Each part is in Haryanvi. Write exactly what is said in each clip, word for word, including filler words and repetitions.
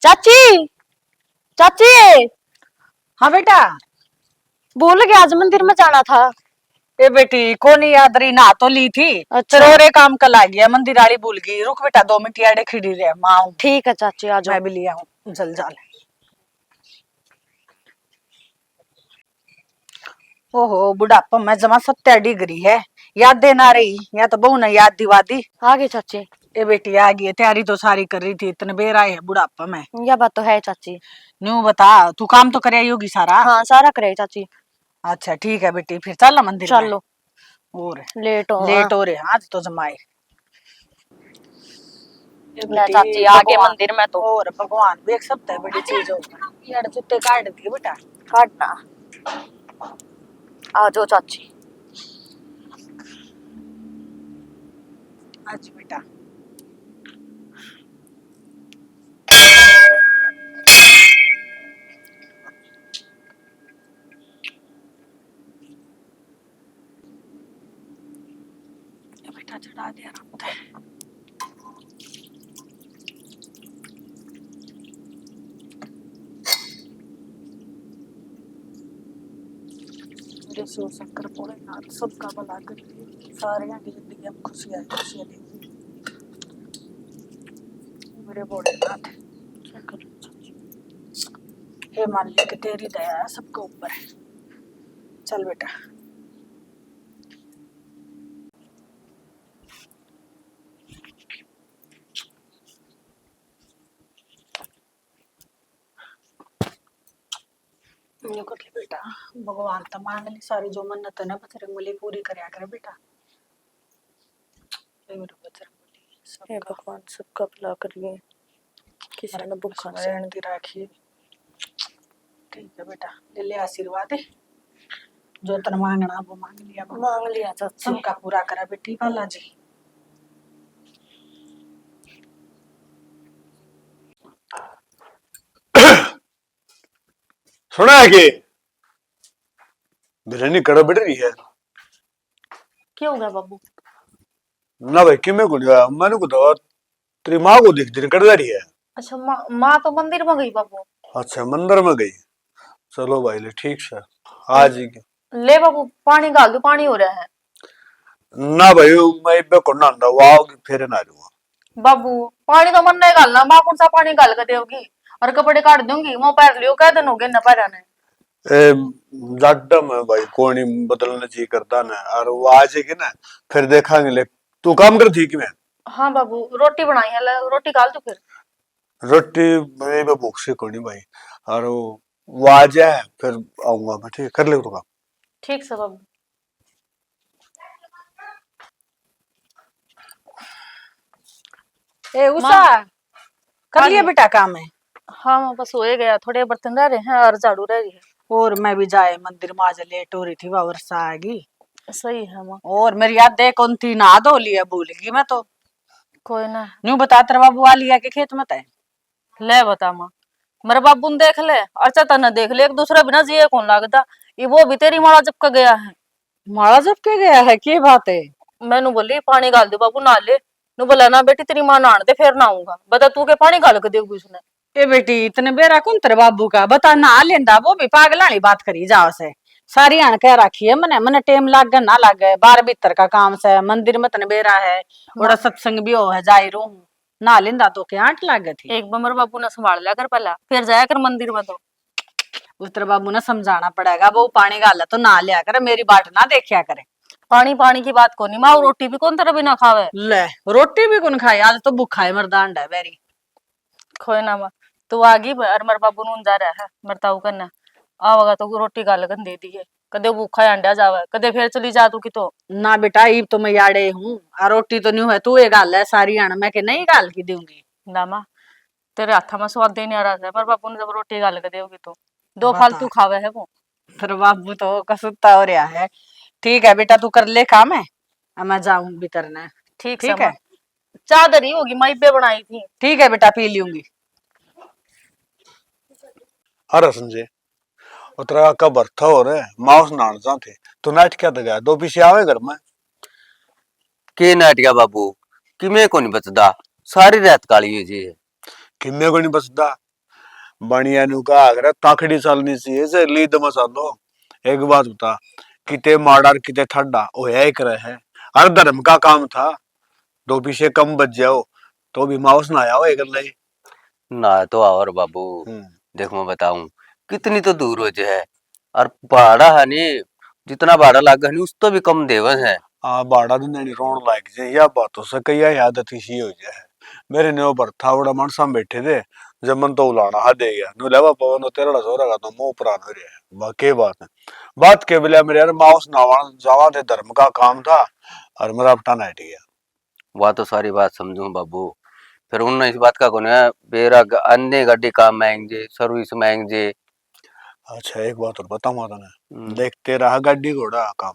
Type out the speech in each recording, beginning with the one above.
चाची, चाची, हाँ बेटा। भूल गया, आज मंदिर में जाना था। ए बेटी, कोनी याद रही, नहा तो ली थी। अच्छा। फिर और एक काम कल आ गया, मंदिर वाली भूल गई। रुक बेटा, दो मिनट याडे खड़ी रह, माँ आऊं। ठीक है चाची, आ जाओ। मैं भी ले आऊं जल जाल। ओहो, बुढ़ापा में जमा सत्या डिग्री है, यादें ना रही, या तो बहू ने याद दिवा दी। आ गई चाची। ए बेटी, आ गई है, तैयारी तो सारी कर रही थी, इतने बेरा है बुढ़ापा में। या बात तो है चाची। न्यू बता, तू काम तो कर आई होगी सारा? हाँ, सारा कर आई चाची। अच्छा, ठीक है बेटी, फिर चल मंदिर में। चलो। और लेट हो, लेट हाँ। हो रहे हैं आज तो जमाए। ले बेटी, चाची, आगे भगवान, मंदिर में तो। और भगवान भी एक सबसे बड़ी चीज हो गई। यार, जूते काट दिए बेटा। काटना। आ जाओ चाची। आज बेटा। ये बेटा चढ़ा दिया रात। मेरे शिव शंकर भोलेनाथ सबका भला करिए, सारे की जिंदगी में खुशियां ही खुशियां दीजिए मेरे भोलेनाथ। हे मालिक, तेरी दया है सबके ऊपर। चल बेटा। न्यू कर ले बेटा, भगवान तो मांग ली सारी, जो मन्नत है ना बजरंग बली पूरी करया कर बेटा। हे मेरे बजरंग बली, हे सबका भगवान, सबका भला करिए, किसी ने भूखा नहीं रहने दी राखिए। ठीक है बेटा, ले ले आशीर्वाद। जो तन मांगना वो मांग लिया बाबा। मांग लिया चाची। सबका पूरा करा बेटी बालाजी। सुना है के बिरयानी कड़ा बढ़ रही है? क्या हो गया बाबू? ना भाई, किमे को नहीं होया। मैंने को तो तेरी माँ को दिख दिन कट जा रही है। अच्छा, माँ, माँ तो मंदिर में गई बाबू। अच्छा, मंदिर में गई। चलो भाई, ले ठीक से, आ जी के। ले बाबू, पानी घाल दो, पानी हो रहा है। ना भाई, मैं इबे को नहांदा, वो आओगी फिर नहा लूंगा। बाबू, पानी तो मन्ने घालना, माँ कौन सा पानी घाल के देगी? और कपड़े काट दूंगी, मैं पहर लियो, कै दिन हो गए ना पहरा ने। ए, जाडा में भाई कोनी बदलने जी करता ना, और वो आ जाएगी ना, फिर देखांगे। ले, तू काम कर ठीक में। हाँ बाबू, रोटी बनाई है, ले, रोटी घाल दो फिर। रोटी मेरी पे भूख से कोनी भाई, और वो, वो आ जाए फिर आऊंगा मैं, ठीक है? कर ले तू काम। ठीक से बाबू। ए उषा, माँ। कर लिया बेटा काम है? हाँ माँ, बस हो ही गया, थोड़े बर्तन रह रहे हैं और झाड़ू रह रही है। और मैं भी जाए मंदिर में, आज लेट हो रही थी, वह वर्षा आ गई। सही है माँ। और मेरी याद दे कौन थी, नहा धो लिया, भूल गई मैं तो। कोई ना। न्यू बता, तेरा बाबू आ लिया के खेत में तय? ले बता माँ, मेरे बाबू ने देख ले, अच्छा तन्ने देख ले, एक दूसरे बिना जिए कौन लागता। ये वो भी तेरी माला जप के गया है। माला जप के गया है, के बात है? मैनू बोली, "पानी घाल दे बाबू, नहा ले।" नू बोला, "ना बेटी, तेरी माँ नहान दे, फिर नहाऊंगा।" बता, तू के पानी घाल के देगी उसने? ए बेटी, इतने बेरा कौन तेरे बाबू का? बता, नहा लेंदा, वो भी पागल वाली बात करी जाओ से। सारी हाण कह राखी है मने, मने टेम लागे ना लागे, बाहर भीतर का काम से, मंदिर में तने बेरा है, ओड़ा सत्संग भी हो है, जाई रहूं। नहा लेंदा तो के आंट लागे थी। एक बार मेरे बाबू ने संभाल लिया कर पहला, फिर जाया कर मंदिर में तो। उस तेरे बाबू ने समझाना पड़ेगा, वो पानी घाले तो नहा लिया करे, मेरी बाट ना देखा करे। पानी, पानी की बात कोनी माँ, रोटी भी कौन तेरे बिना खावे। ले, रोटी भी कौन खाए, आज तो भूखा है मरदांड है बैरी। कोई ना माँ, तू आ गई और मेरे बाबू नून जा रहा है मेरे ताऊ कन्ने, आवेगा तो रोटी घाल के दे दिए। कदे भूखा ही अंड्या जावे, कदे फिर चली जा तू कितो। ना बेटा, इब तो मैं याड़े हूँ, आ रोटी तो न्यू है, तू ये घाल ले सारी आण, मैं के नहीं घाल के दूंगी। ना माँ, तेरे हाथा में स्वाद ही नहीं आ रहा है, पर बाबू ने जब रोटी घाल के देगी तो दो बता। फालतू खावे है वो। तेरे बाबू तो कसुत्ता हो रहा है। ठीक है बेटा, तू कर ले काम है, अब मैं जाऊं भीतर ने। ठीक ठीक से है? माँ। चाह धरी होगी, मैं इब्बे बनाई थी। ठीक है बेटा, पी लूंगी। अरे संजय, उतरा का बरथा हो रे, माउस नान जा थे। तू नाट क्या दगा? दो पीछे आवे घर में। के नाट गया बाबू? किमे को नहीं बचदा, सारी रात काली हुई जी है। किमे को नहीं बचदा? बनिया न्यू का आगरा ताकड़ी चालनी चाहिए, से लीद मसालो। एक बात बता, किते माड़ा और किते ठाडा होया ही करे है। हर धर्म का काम था, दो पीछे कम बच जाओ, तो भी माउस ना आया हो एक गल्ला ही। ना तो और बाबू, हम्म। देख मैं बताऊं, कितनी तो दूर हो जाए, और भाड़ा है नी, जितना भाड़ा लागे नी, उस तो भी कम देवे है। हाँ, भाड़ा दिन नहीं रोन लाग जाए, या बात तो सही कही है, आदत इसी हो जाए। मेरे ने ऊपर था, बड़ा मानसा में बैठे थे, जब मन तो उलाना हा दे गया, नु लेवा पवन तो तेरा छोरा का तो मुंह प्राण हो रहा है। बा, के बात है? बात के बोलिया मेरे यार, माउस नावा जावा थे, धर्म का काम था, और मेरा अपटा ना हट गया। वह तो सारी बात समझूं बाबू, फिर उनने इस बात का कोने, बेरा ग-, अन्य गाड़ी काम में आएंगे, सर्विस में आएंगे। अच्छा, एक बात और बताऊंगा तने। हम्म। देख, तेरा है गाड़ी घोड़ा का काम,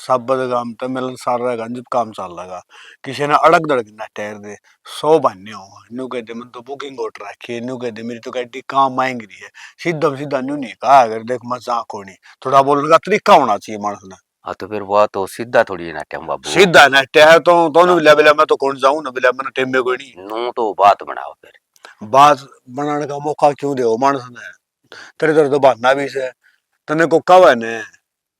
सब गाम ते मिलन सार रहेगा, जब काम चल रहेगा। किसी ने अड़क दड़क ना टायर दे, सौ बहाने हो, न्यू कह दे, "मन तो बुकिंग ऑर्डर रखी है", न्यू कह दे, "मेरी तो गाड़ी काम आएंगी रही है।" सीधा सीधा न्यू नहीं कहा, अगर देख, मजाक होनी, थोड़ा बोलने का तरीका होना चाहिए मानस ने। हाँ, तो फिर वो तो सीधा थोड़ी है नाट्या में बाबू। सीधा नाट्या है तो, तो हाँ। बिला बिला मैं तो कौन जाऊं ना, बिला मैंने टेम में कोई नहीं। नू तो बात बनाओ फिर। बात बनाने का मौका क्यों दे मानस ने? तेरे इधर तो बहाना भी से, तने को कवे ने,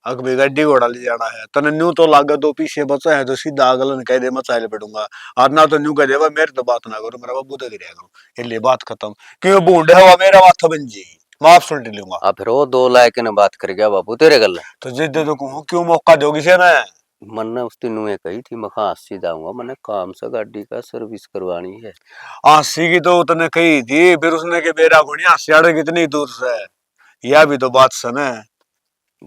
अक भी गाड़ी घोड़ा ले जाना है, तने न्यू तो लागे दो पीछे बचा है, तो सीधा अगले ने कह दे, "मैं चाल पड़ूंगा।" और ना तो न्यू कह दे, "भाई, मेरे तो बात ना करो, मेरा बाबू तो गिरा करो, ये ले बात खत्म।" क्यों बूंद हवा मेरा माथा बन जी, मैं आप सुलट लूंगा। आ, फिर वो दो लायक ने बात कर गया बाबू तेरे गल। तो जिद्दे तो कहूँ, क्यों मौका दोगी से ना? मन्ने उस दिन नुए कही थी, मखा अस्सी जाऊंगा, मन्ने काम से गाड़ी का सर्विस करवानी है। अस्सी की तो तने कही थी, फिर उसने के बेरा को नहीं, अस्सी आड़े कितनी दूर से, या भी तो बात सुने,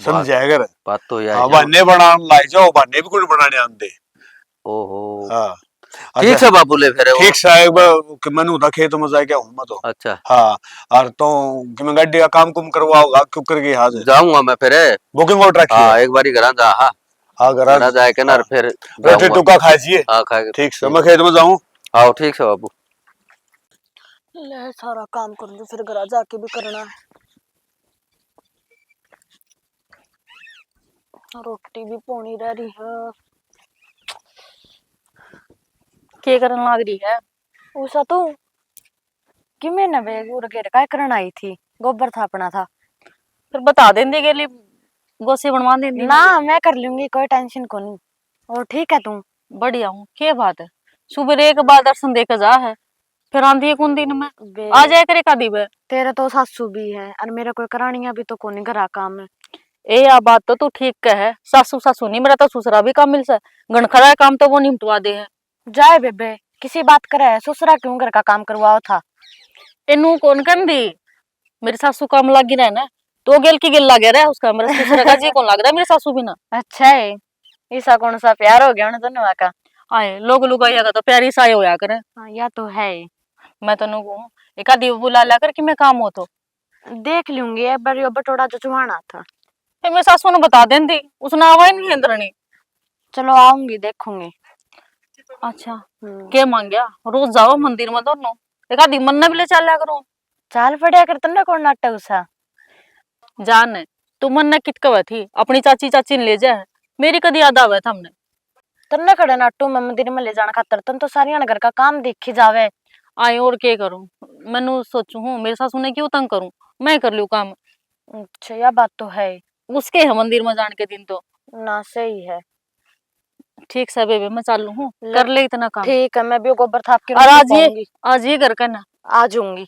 समझ जाया कर। बात तो यह हाँ, है। बहाने बनाने लाग जाओ, बहाने भी कुछ बनाने आंदे। ओहो। हाँ। ठीक अच्छा। से बाबू ले फिर वो। ठीक से, एक बार कि मैंने उठा खेत में जाके आऊँ मैं तो। अच्छा। हाँ, और तो कि मैं गाड़ी का काम कुम करवाओगा, क्यों कर गई आज? जाऊंगा मैं फिर। बुकिंग ऑर्डर रखी हाँ, है? एक बारी घर जा, हाँ। हाँ, घर घर जाए के ना, हाँ। फिर रोटी जाऊंगा। टुका खा जिए। हाँ, खा के। ठीक से, मैं खेत में जाऊँ। हाँ, ठीक से बाबू। ले, सारा काम कर लूँ, फिर घर जाके भी करना है। रोटी भी पौनी रह रही है। के करन लाग रही है? उषा, तू कि मैंने बेगूर घेर काय करन आई थी, गोबर थापना था। फिर बता देंदी, गेली गोसी बनवा देंदी। ना, मैं कर लूंगी, कोई टेंशन कोनी। और ठीक है तू? बढ़िया हूँ, के बात है? सुबह एक बार दर्शन दे के जा है, फिर आंदी है कौन दिन में? बे, आ जाया करे का दिवे। तेरे तो सासू भी है और मेरा कोई करानिया भी तो कोनी घरा काम है। ए, या बात तो तू ठीक कहे, सासू सासू नहीं, मेरा तो ससुरा भी काम मिल से, घणखरा काम तो वो निपटवा दे है। जाए बेबे, किसी बात करे है, ससुरा क्यों घर का काम करवाओ था? इनू कौन कहंदी? मेरी सासू काम लागी रहे ना, तो गेल की गेल लागे रहे उसका, मेरा ससुरा का जी कौन लग रहा है मेरी सासू बिना। अच्छा है, ऐसा कौन सा प्यार हो गया उन दोनों का? आए, लोग लुगाइया का तो प्यार ही सा ही होया करे। हाँ, या तो है ही। मैं तो नू कहूँ, एक आधी बुला लिया कर कि मैं काम हो तो। देख लूंगी, एक बार यो बटोड़ा जो चुहाना था। ए, मेरी सासू ने बता देंदी, उसने आवा ही नहीं अंदरनी। चलो, आऊंगी, देखूंगी। अच्छा, हम्म। के मांग्या? रोज जाओ मंदिर में दोनों, एक आधी मन ने भी ले चला करो। चाल पड़या कर, तन्ने कौन नाटे उषा? जान, तू मन ने कित कवे थी, अपनी चाची, चाची ने ले जा, मेरी कदी याद आवे थमने? तन्ने कड़े नाटू मैं मंदिर में ले जाने खातर, तन तो सारियां ने घर का काम देखी जावे। आए और के करूं, मैनू सोचू हूँ, मेरे सासू ने क्यों तंग करूं, मैं कर लूँ काम। अच्छा, या बात तो है। उसके है मंदिर में जान के दिन तो। ना, सही है। ठीक से बेबे, मैं चालू हूँ, ले, कर ले इतना काम। ठीक है, मैं भी गोबर थाप के और रोटी आज ये, पाऊंगी। आज ये घर का ना। आ जाऊंगी।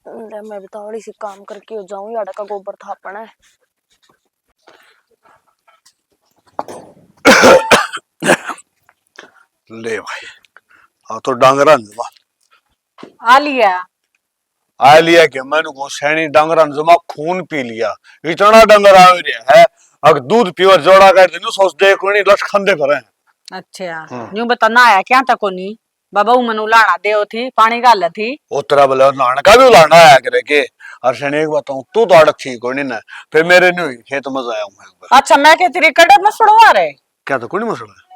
ले, मैं भी तावड़ी सी काम करके हो जाऊं, याडा का गोबर थापना है। ले भाई, आ तो डांगरा ने जमा आ लिया। आ लिया के मैंने को सैनी डांगरा ने जमा खून पी लिया। इतना डंगर आ रहा है, अगर दूध पीवर जोड़ा कर देनु सोच दे कोनी लठ खांदे भरे हैं। अच्छा, हम्म। न्यू बता ना आया क्या था कोनी? बाबा, वो मनु लाना देव थी, पानी घाल थी। ओ तेरा भला लाना का भी लाना आया करे के? अर सने एक बताऊं, तू तो आड़त थी कोनी ना, फिर मेरे नहीं हुई, खेत में जाया हूँ एक बार। अच्छा, मैं के तेरी कड़े में सुड़वा रहे? क्या तो कोनी मसला?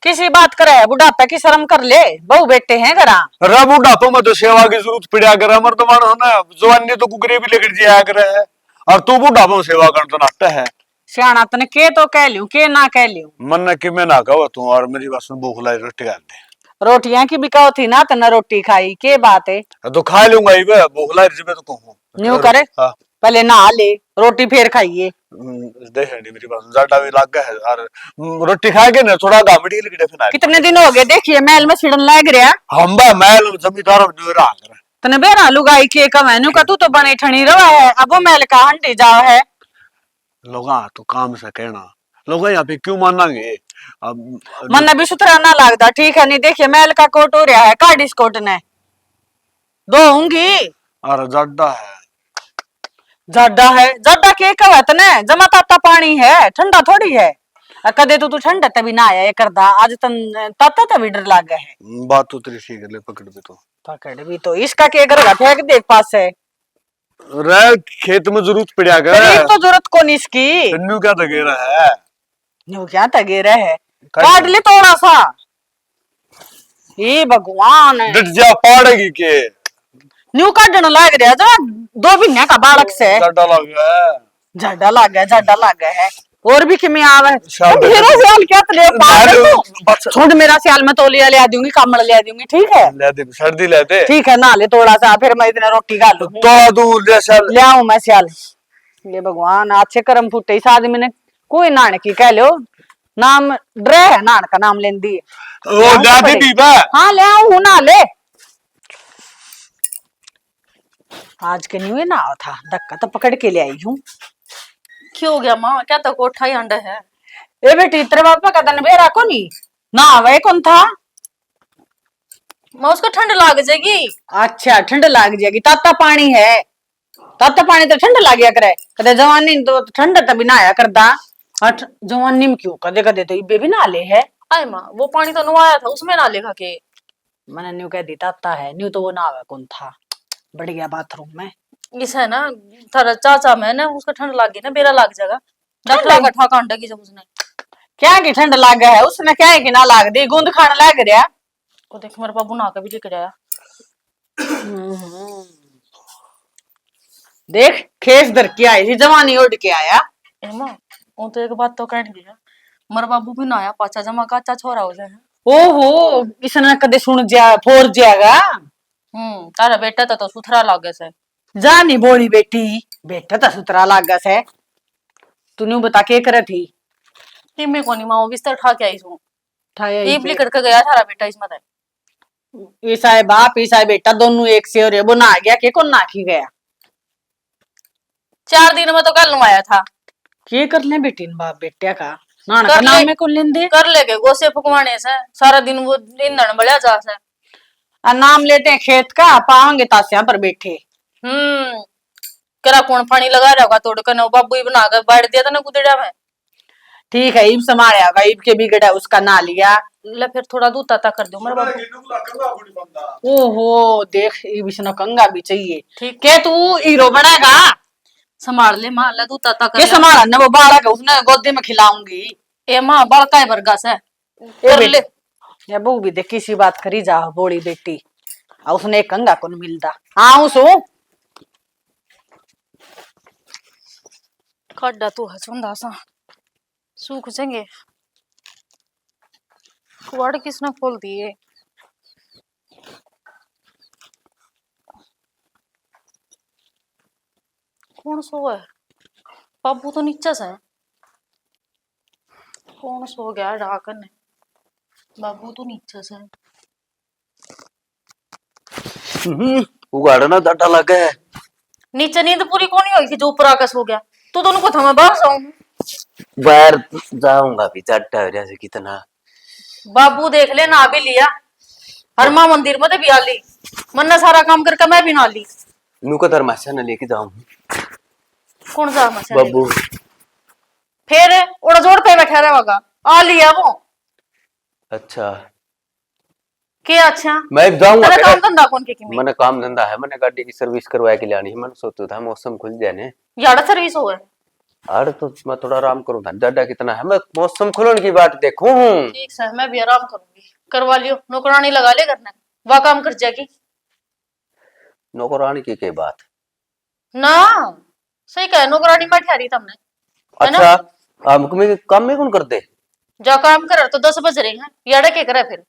किसी बात करे, बुढ़ापे की शर्म कर ले, बहू बेटे हैं घरा। अरे बुढ़ापे में तो सेवा की जरूरत पड़ा करे, मर्द मानस ना, जवानी तो कुकरे भी लेकर जाया करे है, और तू बुढ़ापे में सेवा करन तो नाटे है। सियाणा तने के तो कह लियो, के ना कह लियो। मन्ने कि मैं ना कहवा तू, और मेरी बात सुन, भूख लाई रोटी डाल दे। रोटियां की भी कहो थी ना, तन्ने रोटी खाई, के बात है? हाँ, तो खा लूंगा ही मैं, भूख लग रही है तो कहूँ। न्यू करे, हाँ। पहले नहा ले, रोटी फिर खाइए। हम्म, देख नहीं मेरी बात, ज्यादा भी लग गया है यार। हम्म, रोटी खा के ना थोड़ा गामड़ी लिकड़े फिर आए। कितने दिन हो गए, देखिए, महल में सिड़न लग रहा। हम बा महल जमींदार न्यू रहा कर। तने बेरा लुगाई के कवे, न्यू का तू तो बने ठणी रहा है, अब वो महल का हंडी जाओ है। लोगा तो काम से कहना, लोगा यहाँ पे क्यों मानांगे? अब मन्ने भी सुथरा ना लगदा, ठीक है, नहीं देखिए महल का कोट हो रहा है, काट इस कोट ने धोऊंगी। अरे जाडा है। जाडा है, जाडा के कहे तने? जमा ताता पानी है, ठंडा थोड़ी है। आ, कदे तो तू ठंडा तभी ना आया ये करदा, आज तन ताता तभी डर लागे है। बात तो तेरी सही कर ले, पकड़ भी तो। पकड़ भी तो, इसका के करेगा, फेंक दे पास है। रे, खेत में जरूरत पड़ा कर। तेरी तो जरूरत कोनी इसकी। न्यू क्या तगेरा है? न्यू क्या तगेरा है? काट ले थोड़ा सा। हे भगवान। डट जा, पाड़ेगी के? न्यू काटण लाग रहा जो दो महीने का बालक से। जाडा लग गया है। जाडा लग गया, जाडा लग गया है। और भी किमें आवे। शाल तो दे मेरा दे। सियाल क्या तले पाल जालू, तू? बस। छोड़ मेरा सियाल, मैं तौलिया ले आ दूंगी, कामड़ ले आ दूंगी, ठीक है? ले दे, सर्दी ले दे। ठीक है, ना ले थोड़ा सा, फिर मैं इतने रोटी खा लूंगी। तो तू ले सियाल। ले आऊं मैं सियाल। ये भगवान, अच्छे कर्म फूटे इस आदमी ने। कोई नान की कह लो, नाम डरे है, नान का नाम लेंदी है। वो ले आ दे दीदी। हाँ, ले आऊं हूं, ना ले। आज के न्यू ना आवा था, धक्का तो पकड़ के ले आई हूँ। क्यों हो गया माँ, क्या तो कोठा ही अंडा है? ए बेटी, तेरे बापा का तन बेरा को नहीं ना आवे कौन था? माँ, उसको ठंड लाग जाएगी। अच्छा, ठंड लाग जाएगी, ताता पानी है, ताता पानी तो ठंड लाग्या करे। कदे जवानी तो ठंड तभी ना आया करदा। हट, जवानी में क्यों कदे कदे तो इबे भी ना ले है। आए माँ, वो पानी तो नवाया था, उसमें ना लेगा के? मैंने न्यू कह दी, ताता है, न्यू तो वो नहावे कौन था, बढ़ गया बाथरूम में। इसे ना, थारा चाचा में ना, उसको ठंड लग गई ना, बेरा लग जाएगा। ठंड डॉक्टर लग का ठा कांड की जब उसने। क्या की ठंड लग है, उसने क्या है कि ना लाग दी, गूंद खान लग रहा। वो देख, मेरे बाबू नहा के भी लेकर आया। हम्म। देख, खेस धर के आई थी, जवानी ओढ़ के आया। ए माँ, वो तो एक बात तो कहने की है, मेरे बाबू भी नहाया पाछा, जमा काचा छोरा हो जाए। ओहो, इसने कदे सुन जा, फोर जाएगा। हम्म, तारा बेटा तो, तो सुथरा लागे से। जा नहीं बोली बेटी, बेटा तो सुथरा लागे से। तू न्यू बता के करे थी? टीमे कोनी माँ, वो बिस्तर ठा के आई सूं। ठाया ही इबली थे। करके गया थारा बेटा इसमें तो। ईसाई बाप, ईसाई बेटा, दोनों एक से हो रहे। वो ना आ गया के कौन ना खी गया? चार दिन में तो कल नू आया था। के कर ले बेटी न बाप बेटिया का? नान का कर नाम ले, में कौन लेंदे? कर ले के गोसे फुकवाने से, सारा दिन वो ईंधन बलिया जा से। आ नाम लेते हैं खेत का, पावांगे तास्या पर बैठे। हम्म, करा कौन पानी लगा रहा होगा तोड़ के, ना बाबू ही बना के बैठ दिया था ना गुदड़ा में। ठीक है, इब संभाल आगा, इब के बिगड़ा उसका ना लिया। ले फिर थोड़ा दूध ताता कर दो मेरे बाबू। ओहो, देख, इब इसने कंगा भी चाहिए। ठीक। के तू हीरो बनेगा? संभाल ले माँ, ले दूध ताता कर के ले। संभाल ने, वो बालक है, उसने गोदी में खिलाऊंगी। ए माँ, बालका है बरगा से। ए कर बेटी, ले। ये बहू भी देख किसी बात करी जा, बोली बेटी। आ उसने एक कंगा कौन मिलता। हाँ, उस काडा तू हचुंदा सा, सूख जाएंगे। कुआड़ किसने खोल दिए? कौन सो है? बाबू तो नीचे से। कौन सो गया डाकन? बाबू तो नीचे से। हम्म, उगाड़ा ना डाटा लगे। नीचे नींद पूरी कोनी होई कि जो ऊपर आके सो गया। तू दोनों को था मैं बाहर जाऊं। बाहर जाऊंगा भी, चट्टा हो रहा है कितना। बाबू देख ले, ना भी लिया। हर माँ मंदिर में तो भी आ ली। मन्ने सारा काम करके मैं भी ना ली। नुको धर्माशा ने लेके जाऊं। कौन सा धर्माशा बाबू। लेके? फिर ओड़ा जोड़ पे बैठा रहेगा। आ लिया वो। अच्छा। के अच्छा? मैं जाऊंगा तेरा काम धंधा कौन के किमे? मैंने काम धंधा है, मैंने गाड़ी की सर्विस करवा के लानी है, मैंने सोचा था मौसम खुल जाए ने। याड़ा सर्विस हो है? अरे तो मैं थोड़ा आराम करूँ था, ज्यादा कितना है, मैं मौसम खुलन की बात देखूं हूँ। ठीक सर, मैं भी आराम करूंगी, करवा लियो, नौकरानी लगा ले घर में, वह काम कर जाएगी। नौकरानी की के बात? ना, सही कहे, नौकरानी मैं ठहरी तमने, है ना? अच्छा, हम कमी काम में कौन करते? जा काम कर तो दस बज रहे हैं, याड़ा के करे फिर?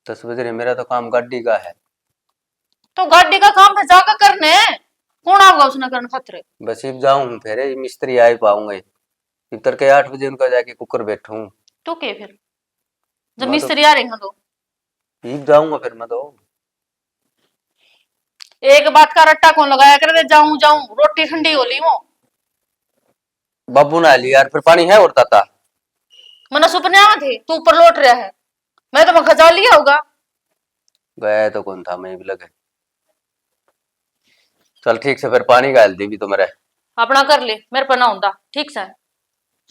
तो समझ रहे, मेरा तो काम गाड़ी का है। तो गाड़ी का काम फिर जाकर करने, कौन आऊगा उसने करने खातिर? बस इब जाऊं हूँ, फिर ये मिस्त्री आ ही पाऊंगे। इब तड़के आठ बजे उनका जाके कुकर बैठूं। तो के फिर, जब मैं तो मिस्त्री आ रहे हैं तो? इब जाऊंगा फिर मैं तो। एक बात का रट्टा कौन लगाया करे, जाऊं जाऊं, रोटी ठंडी हो ली वो। बाबू ने लिया यार, फिर पानी है और ताता? मना सुपने आवे थे, तू ऊपर लौट रहा है, मैं तो मखा जा लिया होगा। गया तो कौन था, मैं भी लगे। चल ठीक से, फिर पानी घाल दी भी तो मेरे। अपना कर ले, मेरे पर ना होंदा, ठीक से।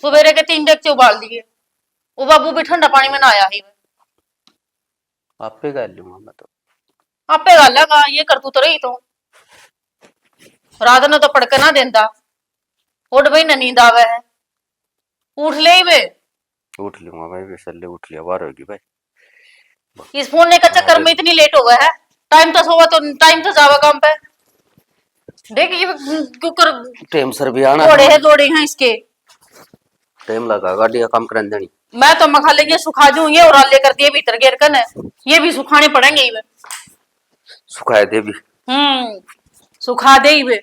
सवेरे के तीन डेगचे उबाल दिए, वो बाबू भी ठंडा पानी में नहाया ही। आपे घाल लूंगा मैं तो। आपे घालेगा, ये करतूत रही तो। रात ने तो पड़के ना देंदा, उठ भाई ना नींद आवे है, उठ ले ही वे। उठ लूंगा भाई, वैसे ले उठ लिया, बारह होगी भाई। इस फोन ने का चक्कर में इतनी लेट हो गया है। टाइम तो सोवा तो, टाइम तो जावा काम पे। देख ये कुकर टाइम सर भी आना। घोड़े है, दौड़े हैं इसके। टाइम लगा गाड़ी का काम करन देनी। मैं तो मखा लेंगे सुखा दूं ये, और आले कर दिए भीतर गेर कन, ये भी सुखाने पड़ेंगे ही। सुखाए दे भी। हम्म, सुखा दे ही वे।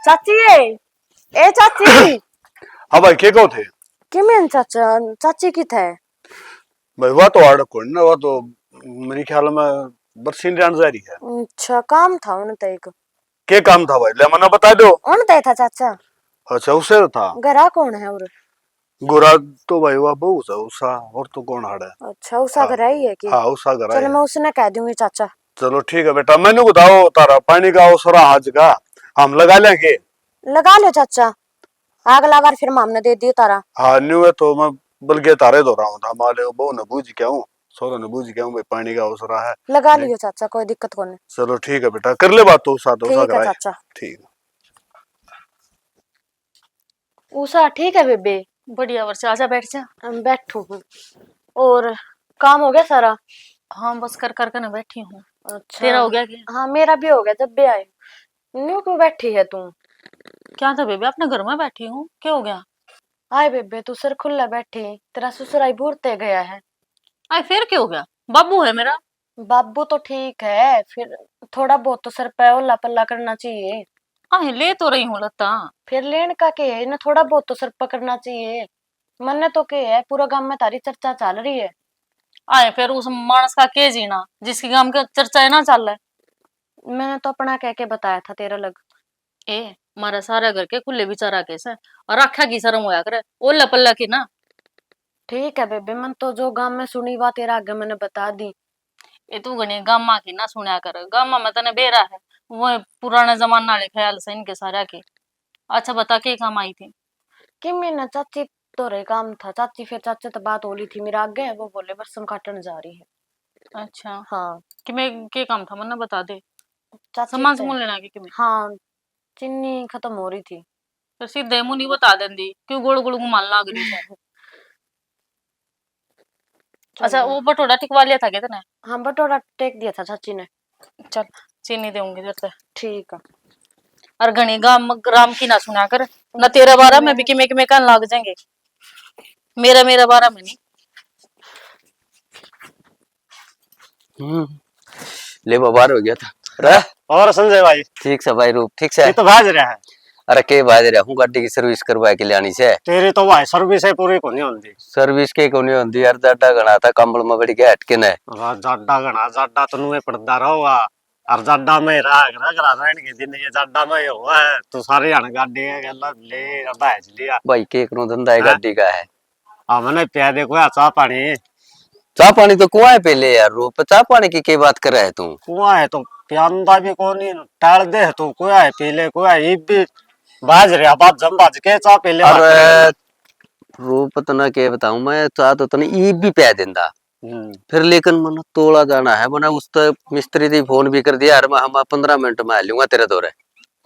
चाची, ए चाची। हाँ भाई, के कहो थे? किमें चाचा, चाची की थे? भाई, वह तो आड़ कोनी ना, वह तो मेरे ख्याल में बरसीन जान जा रही है। अच्छा, काम था उन ते एक। के काम था भाई? ले, मना बता दो। उन ते था चाचा। अच्छा, उसे तो था। घरा कौन है और? घरा तो भाई, वह बहू है उषा, और तो कौन आड़ है? अच्छा, उषा हाँ। घरा ही है कि? हाँ, उषा घरा चलो, ही है। मैं उसने कह दूंगी चाचा। चलो ठीक है बेटा, मैंने बताओ तारा पानी का उसरा आज का हम लगा लेंगे। लगा लो चाचा, अगला बार फिर मामने दे दियो तारा। हाँ, न्यू है तो मैं बल्कि तारे धो रहा हूँ था, माले बहू ने बूझ के आऊँ, सोरो ने बूझ के आऊँ भाई, पानी का उसरा है। लगा नहीं। लियो चाचा, कोई दिक्कत कोनी। चलो ठीक है बेटा, कर ले बात तो उषा, तो उषा ठीक है घरा है। चाचा। ठीक। उषा, ठीक है बेबे? बढ़िया वर्षा, आजा बैठ जा। अम, बैठू हूँ। और काम हो गया सारा? हाँ, बस कर कर के ना बैठी हूँ। अच्छा। तेरा हो गया क्या? हाँ, मेरा भी हो गया, जब भी आए। न्यू क्यों बैठी है तू? क्या था बेबे, अपने घर में बैठी हूँ, क्या हो गया? आए बेबे, तू सिर खुला बैठी, तेरा ससुराई भूरते गया है। आए फिर क्या हो गया? बाबू है मेरा। बाबू तो ठीक है, फिर थोड़ा बहुत तो सर पे ओला पल्ला करना चाहिए। आए ले तो रही हूँ लत्ता। फिर लेन का के है, इन्हें थोड़ा बहुत तो सर पे करना चाहिए। मन्ने तो के है, पूरा गांव में तारी चर्चा चल रही है। आए फिर उस मानस का के जीना, जिसकी गांव की चर्चा है ना चल। मैंने तो अपना कह के बताया था तेरे लग। ए, मारा सारा घर के खुले विचारा के से, और आख्या की शर्म होया करे, ओला पल्ला की ना। ठीक है बेबे, मन तो जो गांव में सुनी, वा तेरा आगे मैंने बता दी। ए, तू घणी गामा की ना सुनया कर, गामा में तने बेरा है, वो पुराना जमाना वाले ख्याल से इनके सारा के। अच्छा बता, के काम आई थी? किमी ना चाची तो रे काम था, चाची फिर चाचे तो बात हो ली थी मेरे आगे, वो बोले बरसम काटन जा रही है। अच्छा। हाँ। कि मैं के काम था, मन्ने बता दे। चाची सामान तो सामान लेना कि किमी? हाँ, चीनी खत्म हो रही थी। तो सीधे मुंह नहीं बता देंदी, क्यों गोल गोल घुमान लाग रही है? अच्छा, वो बटोड़ा टिकवा लिया था क्या तने? हाँ, बटोड़ा टेक दिया था चाची ने। चल, चीनी देऊंगी तेरे से। ठीक है। और घणी गाम राम की ना सुना कर, ना तेरे बारे में भी किमे किमे कहन लाग जाएंगे, मेरा मेरा बारे में नहीं। हम्म, ले बाबा, बाहर हो गया था। रह। और संजय भाई? ठीक से भाई रूप, ठीक से? ये तो भाज रहा है। अरे के भाज रहा हूँ, गाड़ी की सर्विस करवा के लानी से। तेरी तो भाई सर्विस है पूरी कोनी होंदी। सर्विस के कोनी होंदी यार, जाडा घणा था, कंबल में बड़ी के हटके ने। वाह, जाडा घणा, जाडा तो नुए पड़दा रहोगा। और जाडा में रहा, रह, रह, रहने के दिन ये जाडा में ही हुआ है, तो सारे हण गाड़ी के गल ले, भाज लिया। भाई, के करूं, धंधा है हाँ? गाड़ी का है। हमने प्या दे कोई चाह पानी। चाह पानी तो कुआं पे ले यार, रूप, चाह पानी की के बात कर रहा है तू? कुआं है तो प्यांदा भी कोनी, टाल दे तू, कुआं है पी ले, कुआं है, इब भी बाज रहा, बात जम बाज के चाह पी ले, बात अरे, कर ले। रूप, तने के बताऊं मैं, चाह तो तने इब भी प्या देंदा। हम्म। फिर लेकिन मन तोला जाना है, मैंने उस तो मिस्त्री दी फोन भी कर दिया, यार, मैं, हम पन्द्रह मिनट में आ लूंगा तेरे दौरे।